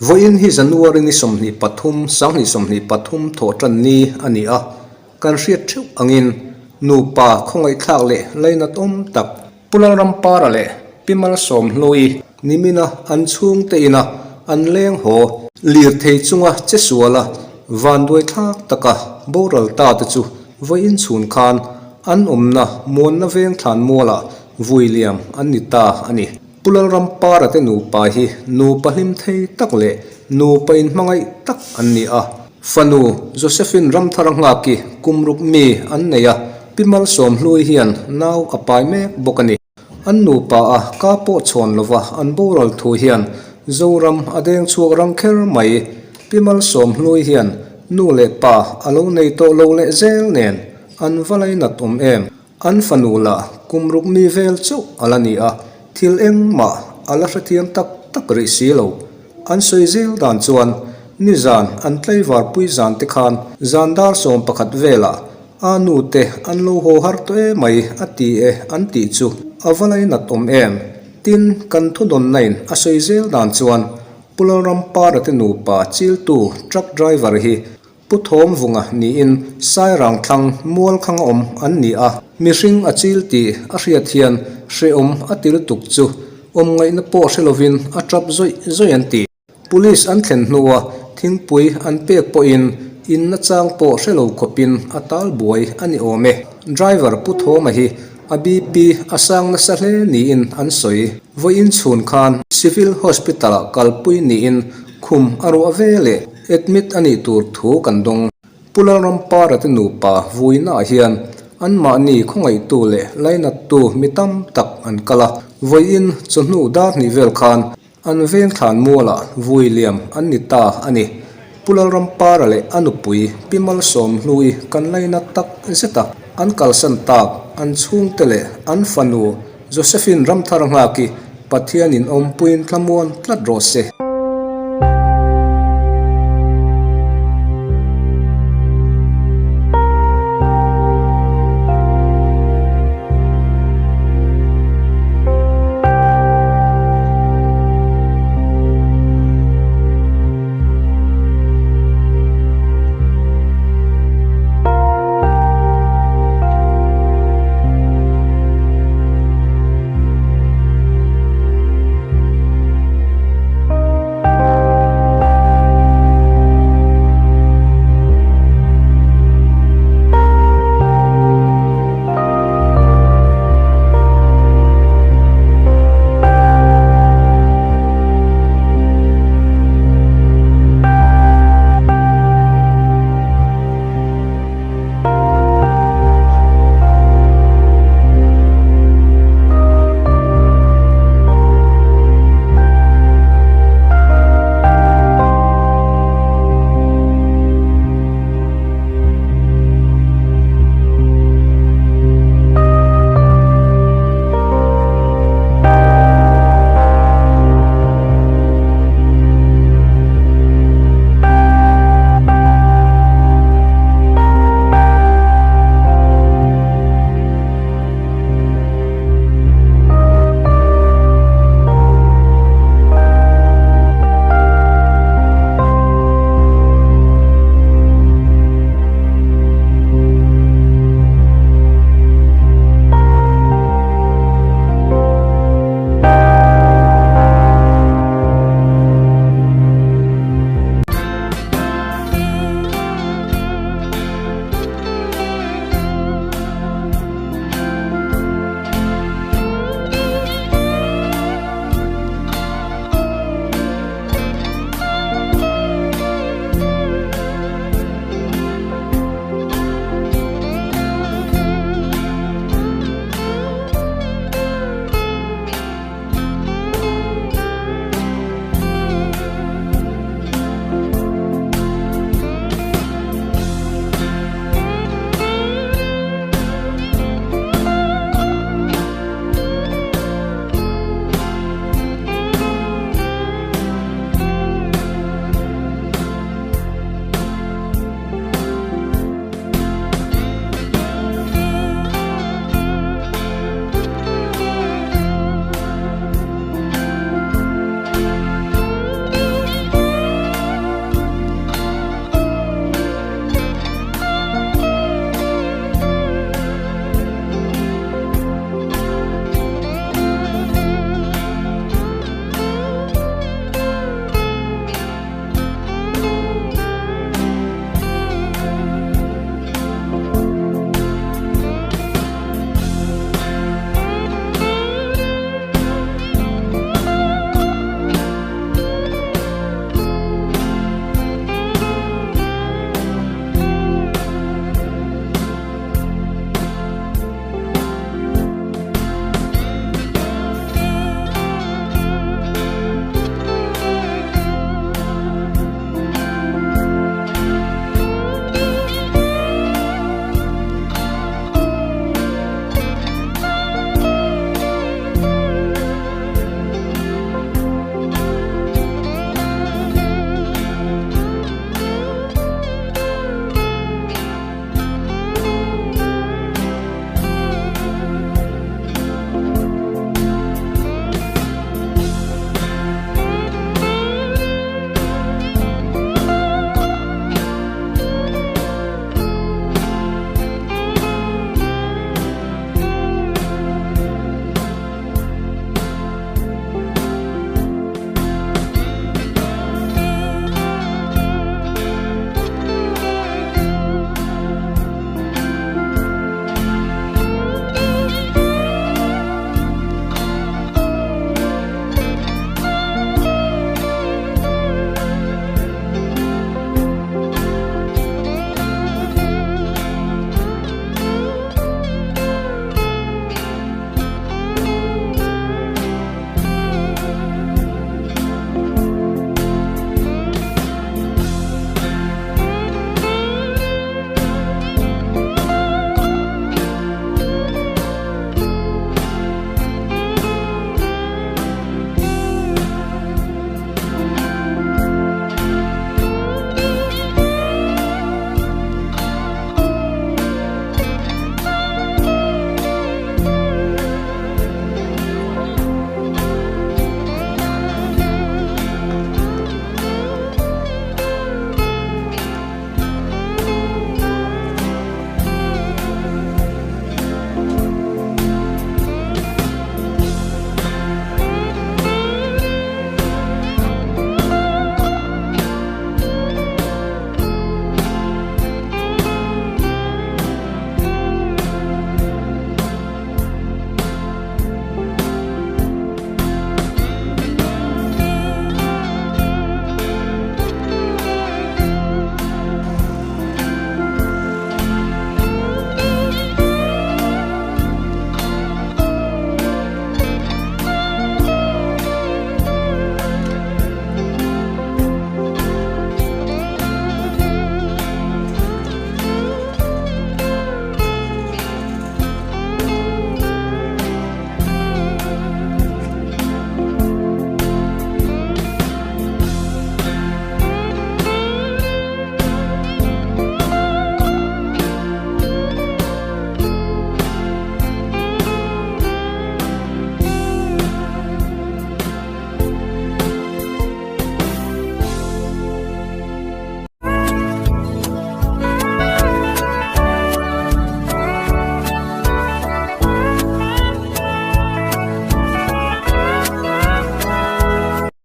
Vawiin hi January ni 23, 2023 thawh tan ni a ni a, kan hriat theuh angin nupa khawngaihthlak leh lainat awm tak Pu Lalrampara leh Pi Malsawmhlui nimina an chhungte ina an leng haw lirthei chunga che suala vanduaithlak taka boral ta te chu vawiin chhun khan an awmna muanna veng thlan mualah vui liam an ni ta a ni. Pu Lalrampara te nupa hi nupa hlim thei tak leh nupa inhmangaih tak an ni a. Fanu Josephine Ramthara nghaki kum ruk mi an nei a, Pi Malsawmhlui hian nau a pai mek bawk a ni. An nupa a ka pawh chhawn lova an boral thu hian Zoram a deng chhuak rang kher mai. Pi Malsawmhlui hian nu leh pa a lo nei tawh lo leh zel nen an va lainat awm em. An fanu lah kum ruk mi vel chauh a la ni a, thil engmah a la hrethiam tak tak rih si lo. An sawi zel dan chuan nizan an tlaivar pui zan te khan zan dar 11 velah a nu te an lo haw har tawh e mai a ti e an tih chu a va lainat awm em? Tin, kan thudawnna in a sawi zel dan chuan Pu Lalrampara te nupa chiltu truck driver hi Pu Thawmvunga niin Sairang thlang mual khang awm an ni a, mihring a chil tih a hriat hian hrehawm a ti lutuk chu awm ngaihna pawh hre lovin a tap zawih zawih an ti. Police an thlen hnua thingpui an pek pawhin in nachang pawh hre lo khawpin a tal buai a ni awm e. Driver Pu Thawma hi a BP a sang nasa hle niin an sawi. Vawiin chhun khan Civil Hospital-ah kalpui niin khum a ruah ve leh. Admit a nih tur thu kan dawng. Pu Lalrampara te nupa vuinaah hian anmahni khawngaihtu leh lainattu mi tam tak an kal a. Vawiin chawhnu dar hnih vel khan an veng thlan mualah vui liam an ni ta a ni. Pu Lalrampara leh a nupui Pi Malsawmhlui kan lainat tak zet a, an kalsan tak an chhungte leh an fanu Josephine Ramthar Nghaki Pathianin awmpuiin thlamuan tlat rawh se.